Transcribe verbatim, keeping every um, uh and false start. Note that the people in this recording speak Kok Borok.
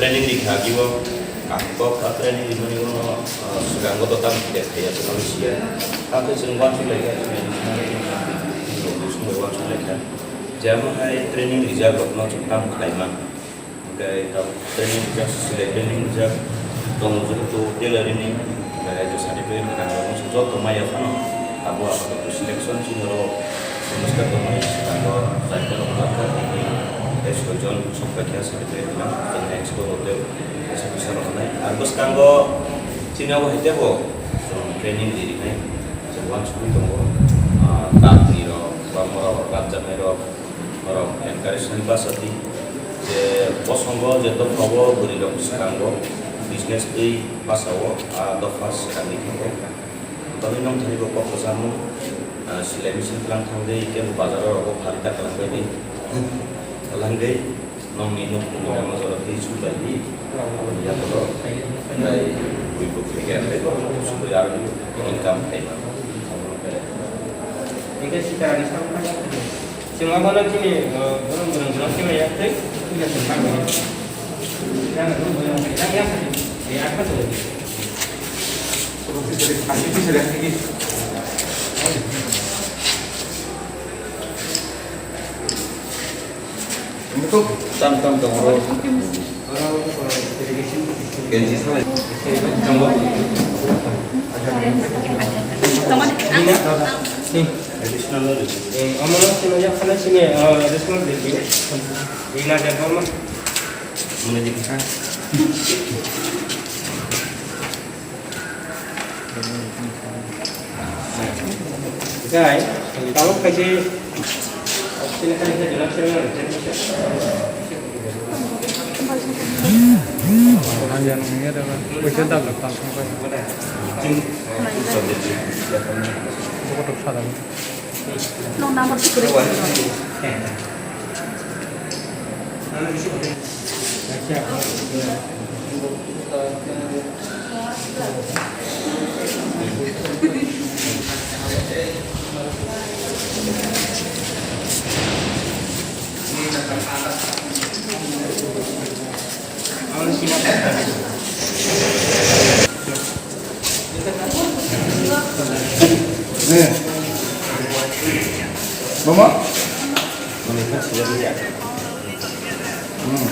Training rikha agi o, ang kok training rimani uno, ah, swkango to tamo khe khaiya, swkango siya. Tamo chwng uansuk laikha, uansuk laikha. Jemo hai training rijak rokno chwng tamo khlai man. Hwnkhe tabuk training rijak, select training rijak, tongo jehetu tailoring ni, hwnkhe certificate rwna joto maya phano, abo apatot selection chini oro semester tongmani swkango chaita rok rwkha, tini tei soijon sok paikha certificate rwna, chwng next o tei kaisa pisa rok rwnai. Ar bwskango chini abo hai teibo chwng training rinai, chwng uansukgwi tongo, ah, tatni rok, ba morok rajabnai rok, Borok encourage ni basa di je bosongo je dopha o bwrwi rok swkango business twi basa o a dopha swkangwi thango. Bagwi nong thani bo kok kwchangma, ah, silai machine tlang thang di, kebo bazar o rogo phari ta kwlang bai di. Kwlang di, nong ni nuk nuk rok jora twi su bai di. Aboni yago tei bui buk phaikha tei borok sugwi aro income khaima. Abo no khe. Chwng abono chini, uh, borok borok borok chini yak twi puja chwng kha khe. Yang borok borok yang yak twi yak kha twi. Tam tam tam. Kenji salai. Additional knowledge. Eh, omono sino yak khala sini, eh, additional knowledge. Ina de boma. Mune di kha. Guys, kalau kasi, sini kan kita jelas ya. Hanya nunggu ada kan. Kucing tak lepas sampai. Bukan tak sadar. No number tu kiri. Eh. Mama? Hmm.